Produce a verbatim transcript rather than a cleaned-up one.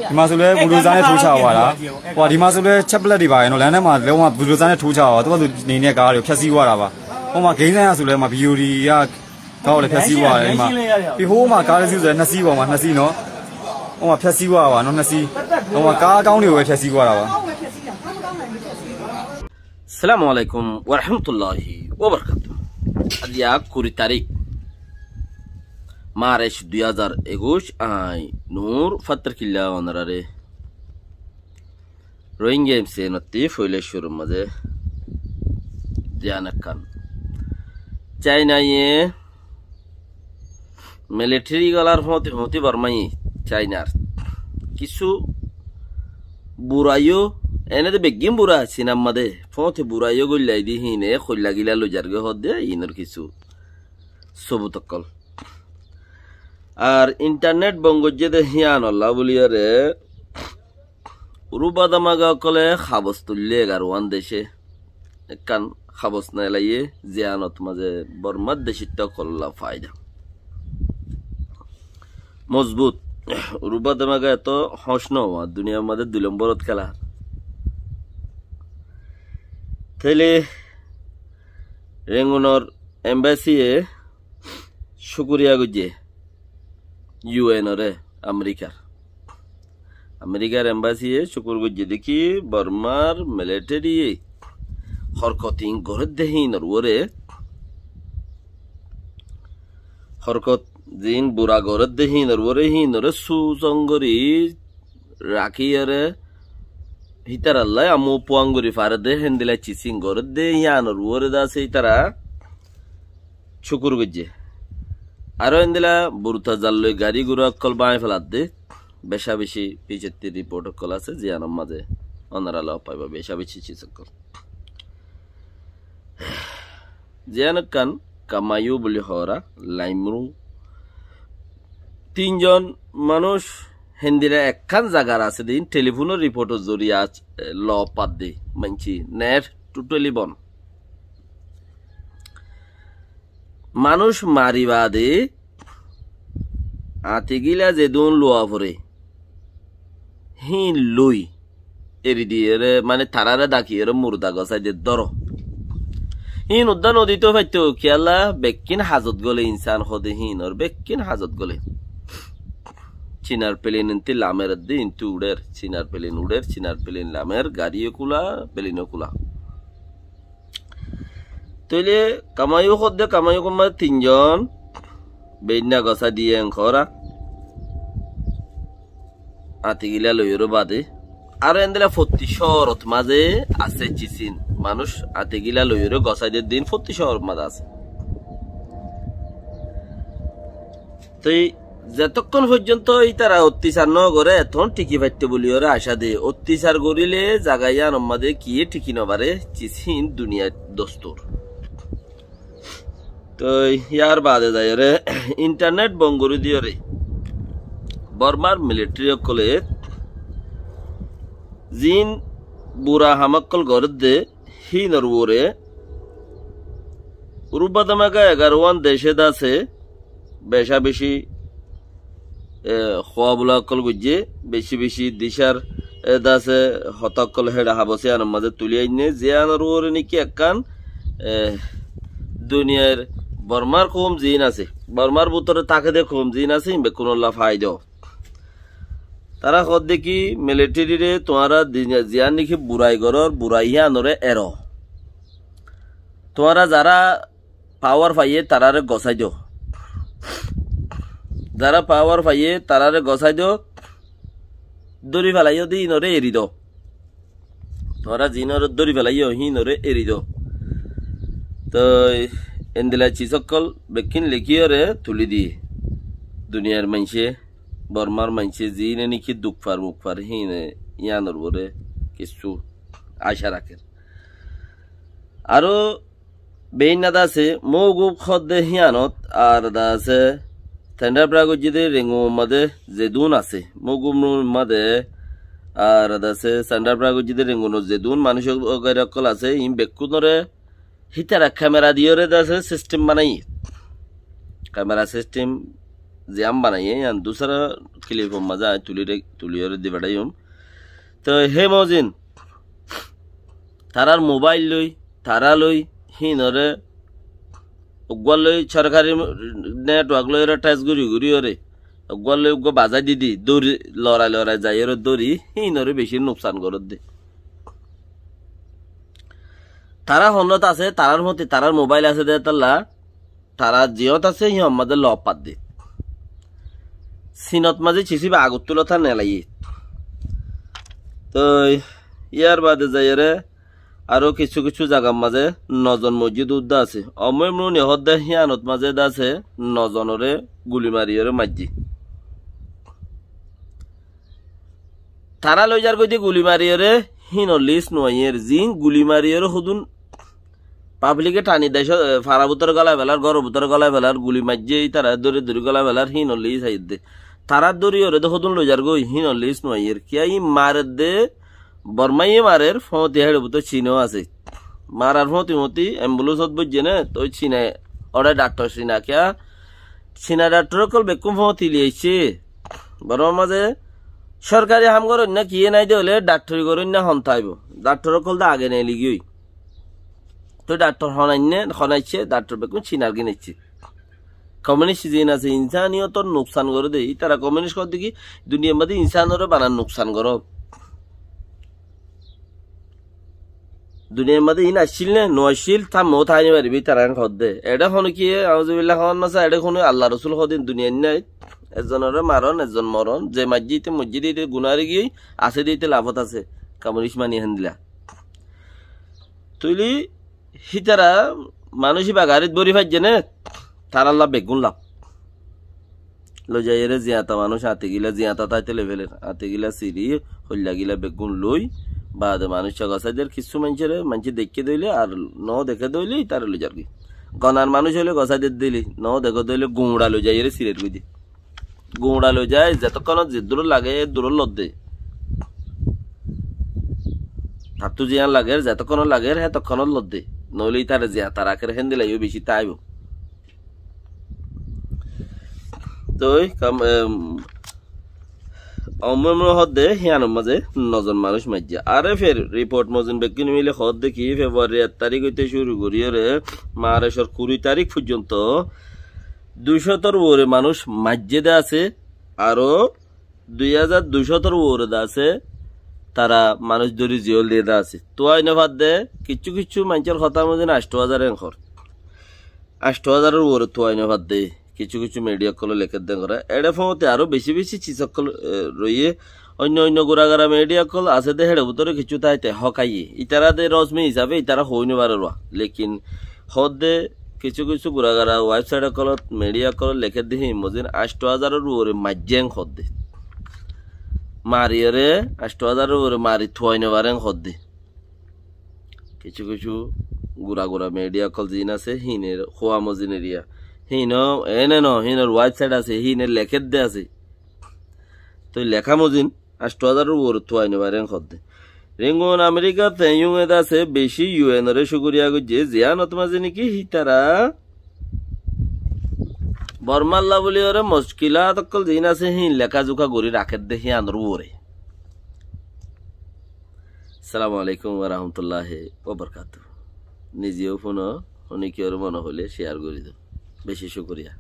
ဒီမှာဆိုလည်း ဘူဒိုဇာနဲ့ထိုးချသွားတာ။ ဟိုက ဒီမှာဆိုလည်း ချက်ပလက်တွေပါရဲ့နော်။ လမ်းထဲမှာလည်း ဟိုမှာ ဘူဒိုဇာနဲ့ထိုးချသွားတာ။ သူ့ဘာသူနေနေကားတွေဖျက်ဆီးသွားတာပါ။ ဟိုမှာ ဂိမ်းဆိုင်ကဆိုလည်း ဟိုမှာ ဘီယူဒီက ကားကိုလည်းဖျက်ဆီးသွားတယ်။ ဒီမှာ ပြီးဟိုမှာ ကားတစ်စီးဆိုလည်း နှစ်စီးပေါ့မှာ နှစ်စီးနော်။ ဟိုမှာ ဖျက်ဆီးသွားတာပါနော် နှစ်စီး။ ဟိုမှာ ကားအကောင်းတွေကိုပဲ ဖျက်ဆီးသွားတာပါ။ Assalamu alaikum warahmatullahi wabarakatuh. Aijja kuri tarík, March dui házar ekuc, añí Nur Fattarkilla onoráre Rohingya M C N ottú foila cúrur mazé ziyan ekkán. Cainaye militeri golar fóñti fóñti Bormaye Cainar kissú bura yó, ene de beggín bura Cinar mazé, fóñti bura yó goillai di híine hoilla gila loizargói hoódde inor kissú sobut ókkol. Ar intarnet bon goijjé de híanolla buliyóre ruba damaga ókkole habos tuillé egaruwán decé. Ekkán habos neelaiyé, ziyanot mazé Bormar decóitta ókkolólla faida. Mozbut. Ruba damaga eto hóñc no, duniyar mazé dui lomborot kéla. Tóile Rengunor embasiye cúkuriya goijjé U N ore, Amerikar. Amerikar embasiye cúkur goijjé de ki Bormar militeri ye horkot in gorédde híinor uore, horkot ziín bura gorédde híinor uore, híinore susong gorí rakíyore hítarallá amú puang gorí faredde héndila cisín gorédde híanor uore de asé ítara cúkur goijjé. Aró héndila burta zalloi garí gura ókkol báñgi feladde, beca beci ficetti riport ókkol asé, ziyanor mazé onorá loi faiba beca beci cis ókkol. Ziyan ekkán Kamayu buli hoóra Laimru. Tin zon manúic héndila ekkán zagar asé de, iín telefonor riportor zoriya loi fadde maincé, net totally bon. Manúic mari baade añtigila zedún luwa fore, híin loi eri diyére, mane taráre dakiyére murda gosái de dóro. Híin uddá nodito faitto, kiyólla bekkín hazot gole, insán hoóde híinor bekkín hazot gole. Cinar pelin inti lamer edde inti uçér, Cinar pelin uçér, Cinar pelin lamer, garíyo kula, pelino kula. Tóile Kamayu hoódde, Kamayu kumma tin zon beinna gosái diye en hoóra. Añtigila loiyóre baade. Aró endila fottí cóorot mazé asé cisín. Manúic añtigila loiyóre gosái der din fottí cóorot mazé asé. Toi zetókkon foijjonto ítara ottisar nógoré, etókkon thiki faitto buliyóre acá de. Ottisar goríle zaga yíanor mazé kiyé thiki nofare, cisín duniyait dostur. Toi yárbaade zaiyóre intarnet bon gorí diyóre Bormar militeri ókkole ziín bura ham ókkol gorédde híinor uore Rubadamaga egaruwán decé de asé, becá-becí e, hoóbula ókkol goijjé, bicí-bicí dicár, e, dase hotá ókkol héçe habos yíanor mazé tulí ainné, ziyánor uore néki ekkán, e, duniyair Bormár koum ziín asé, Bormár bútore táke dé koum ziín asé, íin bekkúnolla faidó. Tará hoódde ki, militeriré tuáñra di-, ziyán néki burai gorór, burai yíanoré eró. Tuáñra zará pawar faiyé taráre gosái do. Zará pawar faiyé taráre gosái do. Dóri felaiyó de híinoré eri do. Tuáñra ziínoré dóri felaiyó híinoré eri do. Toi endila cis ókkol bekkín lekíyoré tulí diyé. Duniyair maincé, Bormár maincé ziíne néki duk far muk far híine yíanor uore kissú acá rakér. Aró beínna de asé, Mougub hoódde híanot, ar de asé, Sendabra goijjé de Rengun mazé zedún asé. Mougub mazé, ar de asé, Sendabra goijjé de Rengunot zedún manúic wagaira ókkol asé, iín bekkúnoré hítara kemera diyóre de asé sistem banaiyé. Kemera sistem ziyán banaiyé, yián dusara kilifor mazé aññí tuliré, tuliyóre di feçáiyum. Toi hé mozin, tarár mobáil loi, tará loi, híinoré uggúa loi sorkari network loiyóre thes gori goriyóre, uggúa loi uggúa bazái di di, dóri, lorai lorai zaiyóre dóri, híinoré bicí nuksan gorédde. Tará honnót asé, tarár fúañti tarár mobáil asé dé tolla, tará ziyót asé, híyan mazé lof fadde. Sinot mazé cisíba agottú lotá nelaiyé. Toi yárbaade zaiyóre aró kissú kissú zagar mazé nozon mosjid uddá asé. Ommo Imruni hoódde híyanot mazé dé asé nozonoré guli mariyóre maijjé. Tará loizar goidé guli mariyóre híinor lis nuaiyér. Ziín guli mariyóre hodún pablike thani decót, e, farar bútore gólai felar, góror bútore gólai felar, guli maijjé, ítararé dóri dóri gólai felar, híinor lis aiyédde. Tará dóriyóre dé hodún loizar goi, híinor lis nuaiyér. Kiyá íin maredde, Bormáye marer, fúañti héçe bútore Cinou asé. Marar fúañti fúañti embulensot boijjé né, toi Cina, óre dhaktor Cina kiyá? Cina dhaktor ókkol bekkún fúañti loi aiccé. Bormár mazé sorkari ham goróinna kiyé nái dé óile dhaktori goróinna honta aibó. Dhaktor ókkol dé age neeli giyói. Toi dhaktor hon ainné, hon aiccé, dhaktor bekkún Cinar gín aiccé. Komunist ziín asé, insániyotor nuksan goré dé. Ítara komunist hoódde ki, duniyair mazé insánoré banan nuksan goró. Duniyair mazé iín accíl né, no accíl, thámmo tái no faribó, ítara en hoódde. Eçé hono kiyé, auzubillah, hoón masá, eçé hono Allah Rosul hoódin duniyair nái. Ezzonoré maron, ezzon moron, ze maijjé íte moijjé dé íte gunáre giyói, asé dé íte lafot asé. Komunist mani héndilla. Tuili hítara manúic íba garit bóri faijjé né, tarálla beggún laf. Loizaiyóre ziañta manúic añtigila ziañta táite loiféler, añtigila siri, hoillagila beggún loi, baade manúicce gosái der, kissú maincóre, maincé deikké dé óile, ar no deké dé óile, ítare loizargói. Gonar manúic óile gosái der dé óile, no deké dé óile, guñça loizaiyóre sirer goi dé. Guñça loizai, zetókkonot zeddúrot lage, eddúrot lodde. Tattú ziyán lager, zetókkonot lager, hétókkonot lodde. Noóile ítare ziyán tara aker héndilla yó bicí táibo. Toi, kam, em, ommo mone hoódde, híyanor mazé nozon manúic maijjé. Ar efer riport mozin bekkúne mile hoódde ki, Februari ek tarík óite cúru goríyore, Marcor kuri tarík foijjonto, dui cótor uore manúic maijjé dé asé, aró dui házar dui cótor uore dé asé, tara manúic dóri ziyól diyé dé asé. Tuai no fadde, kiccú kiccú maincór hotá mozin ancto házar en hoór. Ancto házaror uore tuai no fadde, kiccú kiccú midiya ókkole lekédde goré. Eçé fúañti aró beci beci cis ókkol, e, roiyé. Oinno oinno gura gura midiya ókkol asé dé héçe bútore kiccú táite hókaiyé. Ítara dé rosmi hísabe ítara hoói no fare ruwa. Lekin hoódde kiccú kiccú gura gura websait ókkolot, midiya ókkolot lekédde híin mozin ancto házaror uore maijjé en hoódde. Mariyóre ancto házaror uore mari tuai no fare en hoódde. Kiccú kiccú gura gura midiya ókkol ziín asé, híinor huá mozin eriya. Híino, ene no, híinor websait asé, híine lekédde asé. Toi leká mozin, ancto házaror uore tuai no fare en hoódde. Ringun Amerikar Teiyunge dé asé, beci yu enoré cúkuriya goijjé, ziyánot mazé néki hítara Bormalla bóliyoré mockilát ókkol ziín asé, híin leká zuká gorí rakédde híyanor uore. Assalamu alaikum wa rahmatullahi wa barakatuhu. Nize yó fúno, fúni kiyóre mone hoilé share gorí do. Beci cúkuriya.